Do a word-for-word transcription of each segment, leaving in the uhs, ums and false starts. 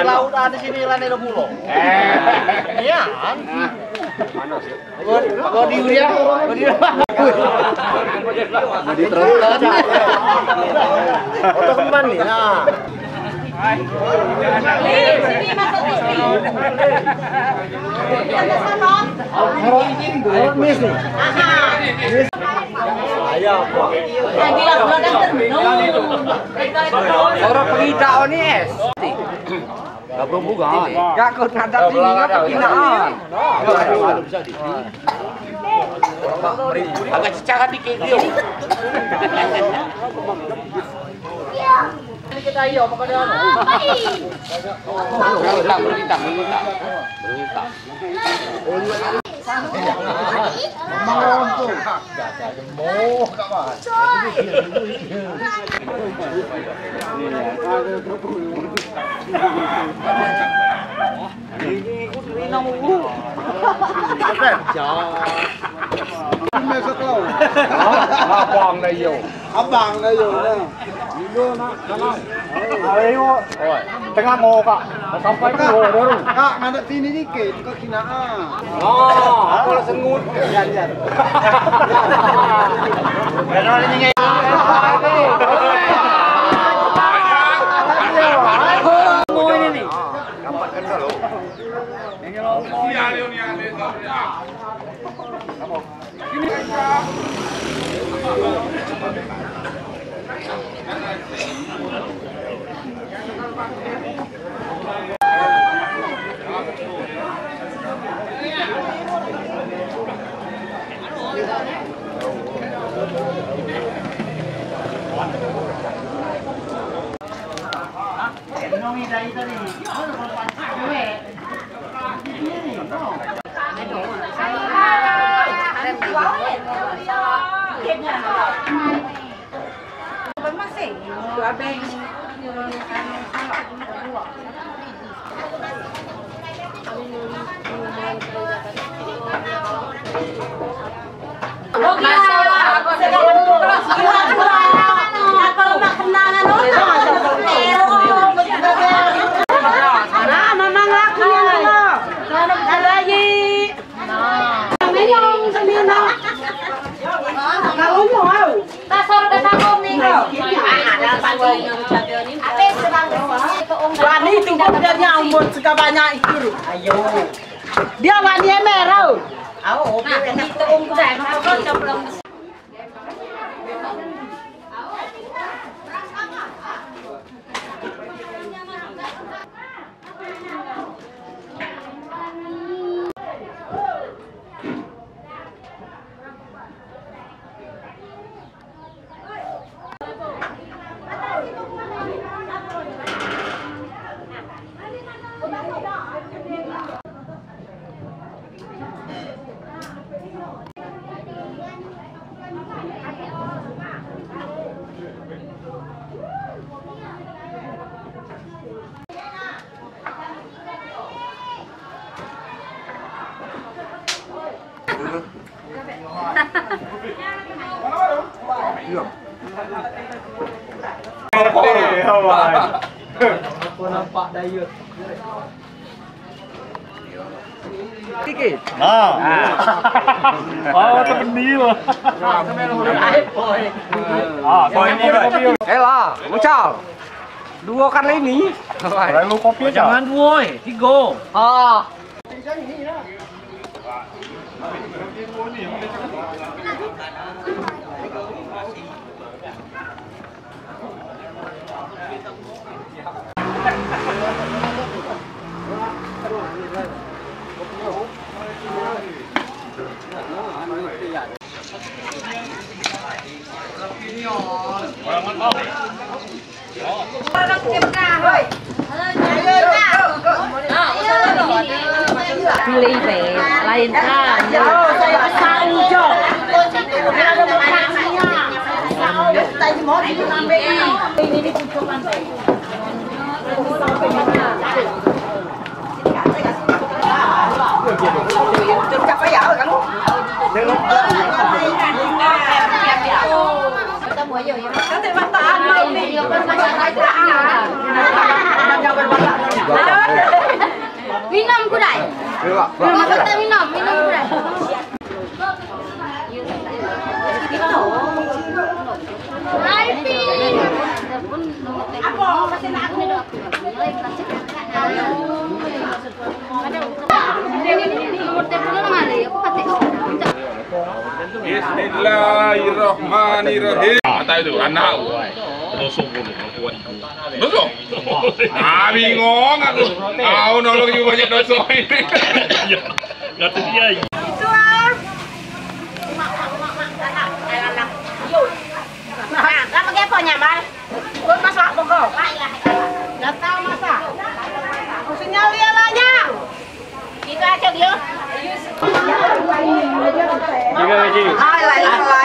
Lautan di sini, lana dua puluh. Iya, kan? Mau di Uria, mau di Mau di Tronton. Oto kemana nih? Nah. Miss nih. Ayo, apa? Orang pelita oni es. Gak berhubungan. Gak kau ngadap sini, gak perpindahan. Agak cecaran dikit dia. Ini kita iya, apa kata anu? Berhutang, berhutang, berhutang. Berhutang. Abang na iyo. Abang na iyo, nah. Ayo. Oi. Tengah mau kak. Sampai tu, baru. Kak, ngadap sini dikit, kau kena ah. Oh, apa lah sengut? Yan, yan. Mau ini nih. Wani itu modelnya ampun, suka banyak itu. Ayo. Dia wani emerald. Au, nah, ini tuh ungku dah, mau kau coba. Nah. Oh, temen dia. Ah, poin ini, Pak. Elah, mucal. Dua kali ini. Lalu kopi aja. Jangan dua, eh, tiga. Ah. Pilih be, lain kan. Minum ku dai. Minum, minum, minum ku dai. Bismillahirrahmanirrahim. Kata itu, anak. Dosa pun. Dosa? Ah, bingung aku. Aku nolong you banyak dosa ini. Kata dia. Itu ah. Nah, kamu kepo nyamar. Kau masak apa kau? Nggak tahu masak. Sinyal dia lanyang. Itu aja dia. Tiga biji. Alah, alah, alah.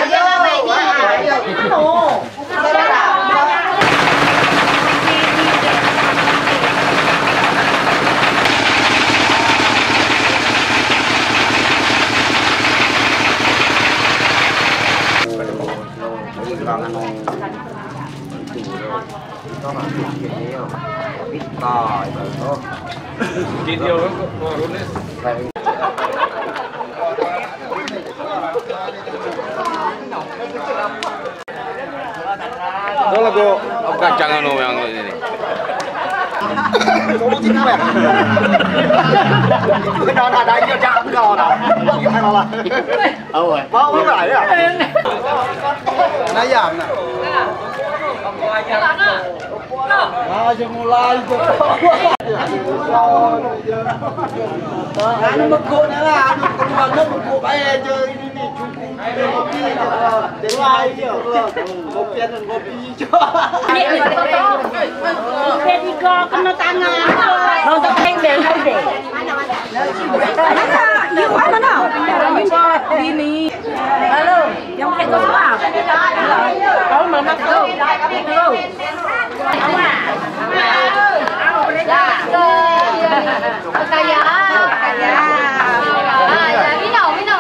Dah lah, gua kacang anu yang ini. Solo sini, ya. Itu kena ada, ada, iya, jangan kau dah. Gimana lah? Awas. Mau apa ya? Ayam, nah. Nah, semula itu. Anu meguk ni lah, anu keluarga meguk baik je ini ni. Cukup. Kopi je. Mulai je. Kopi dan kopi. P tiga kena tangan. Nonton pendek, pendek. Mana, mana? You mana? Ini. Halo, yang pakai kau apa? Kau mana kau? Kau. Kaya, kaya. Ah, ya, minum, minum.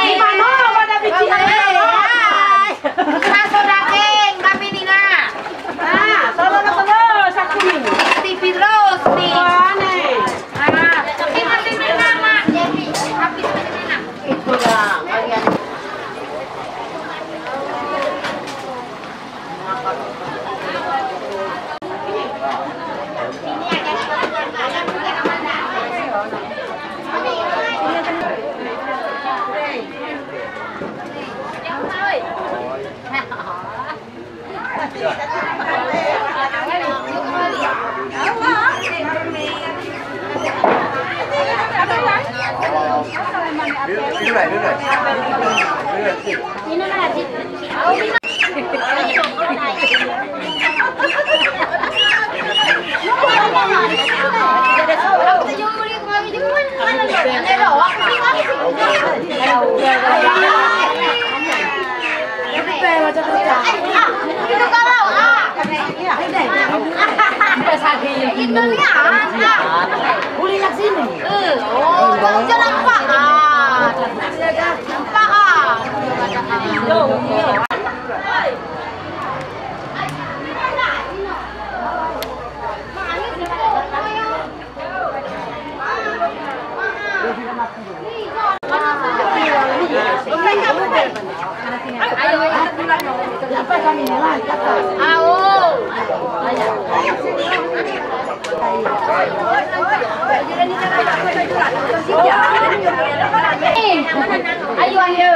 Di mana pada biji ni? Hai. Maso daging kami ni, nak. Ah, solo, solo, saku ni. Tipi terus ni. Mana? Ah, tapi masih mana, Mak? Jadi, habis mana? Itu dah, bagian. Ayo, ayo.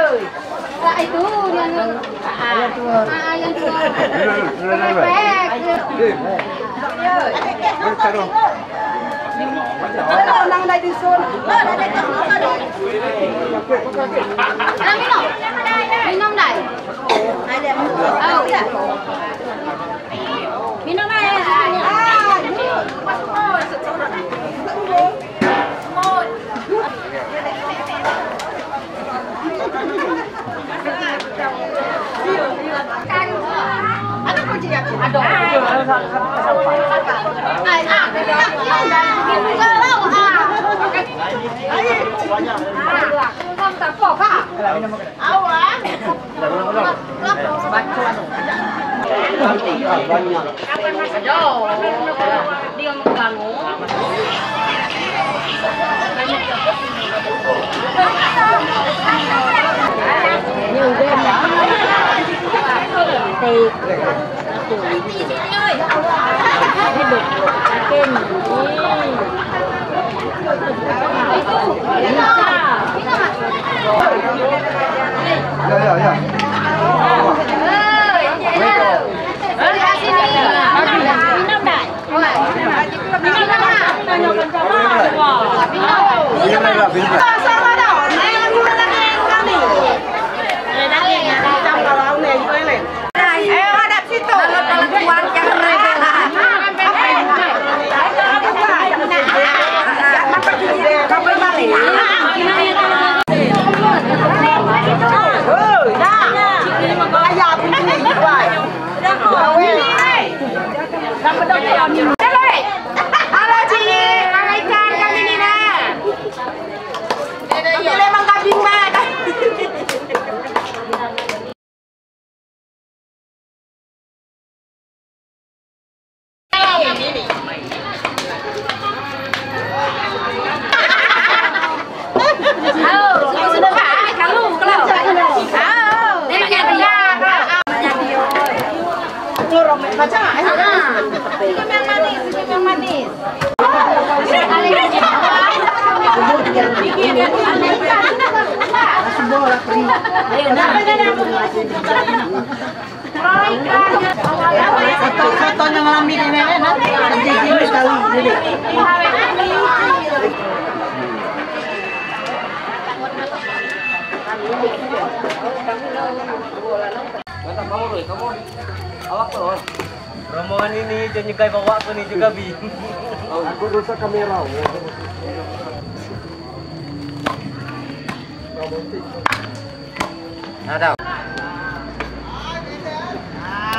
Sa itu yang, ah, ah, yang dua. Yang dua. Yang dua. Yang dua. Minum dai. Minum dai. Ya, ya, ya. Halo, Cik. Malaikat kami ni, nah. Dia memang kambing, Mak. Senyum yang manis, senyum yang manis. Foto, foto yang lambik ini, nah. Nanti sini sekali, sini. Rombongan ini jangan nyegah bawa aku ni juga, Bi. Oh, aku rusak kamera. Nah, dah.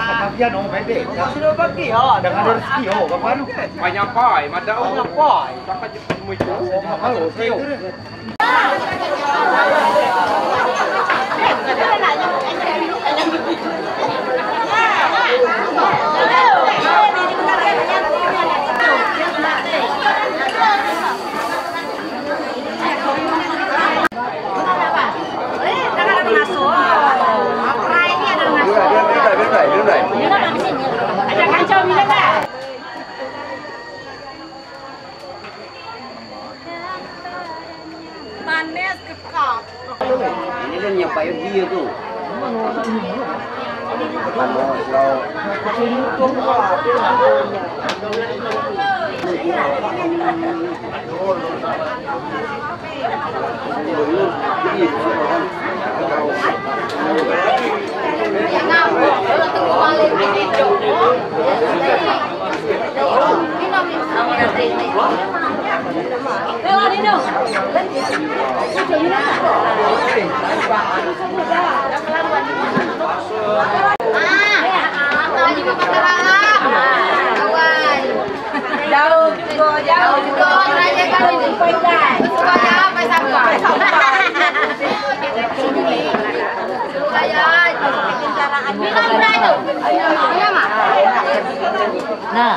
Apa dia, no, baik, baik. Sudah bagi, ha. Dengan rezeki, oh, apa lu? Banyak pai, mada, oh. Banyak pai. Sampai jumpa itu. Oh, apa lu? Manis kekap. Ini kan nyapai dia tu. Manis, lau. Jauh juga, jauh juga. Supaya apa, siapa? Supaya. Nah.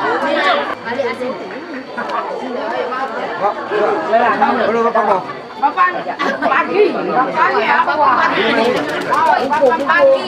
Bapak, pagi, pagi apa? Pagi, pagi, pagi.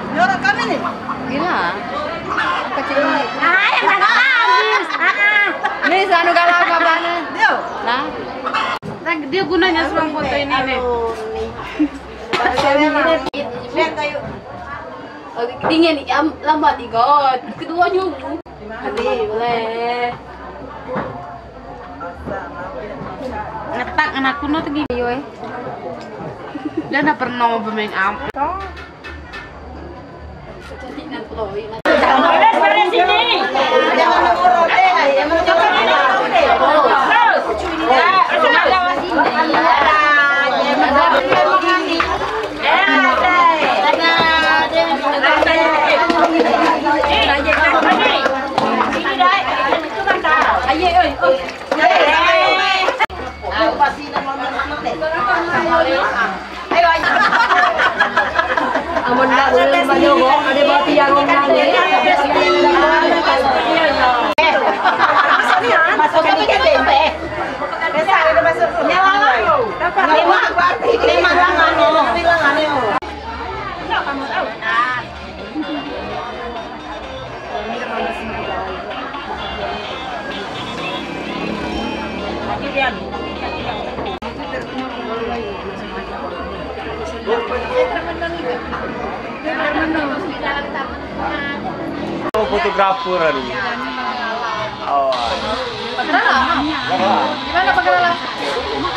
Nyorok kami ni. Gila. Kecil ni. Ah, yang dah habis. Ah, ah. Ni selalu galau kabarnya. Dia. Nah. Dia gunanya seorang foto ini nih. Lihat kayu. Dingin, lambat ikut. Keduanya. Aduh, boleh. Ngetak anakku no tu gini, weh. Dia dah pernah bermain api. Amun nak ulun manyogok, ada bati yang ngomong ni. Masuk ni, ah. Masuk ni, ah. Masuk ni, ah. Besar, ada masuk. Nyawa lah. Dapat lima, lima langan. Fotografer anu. Oh.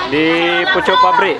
Di pucuk pabrik.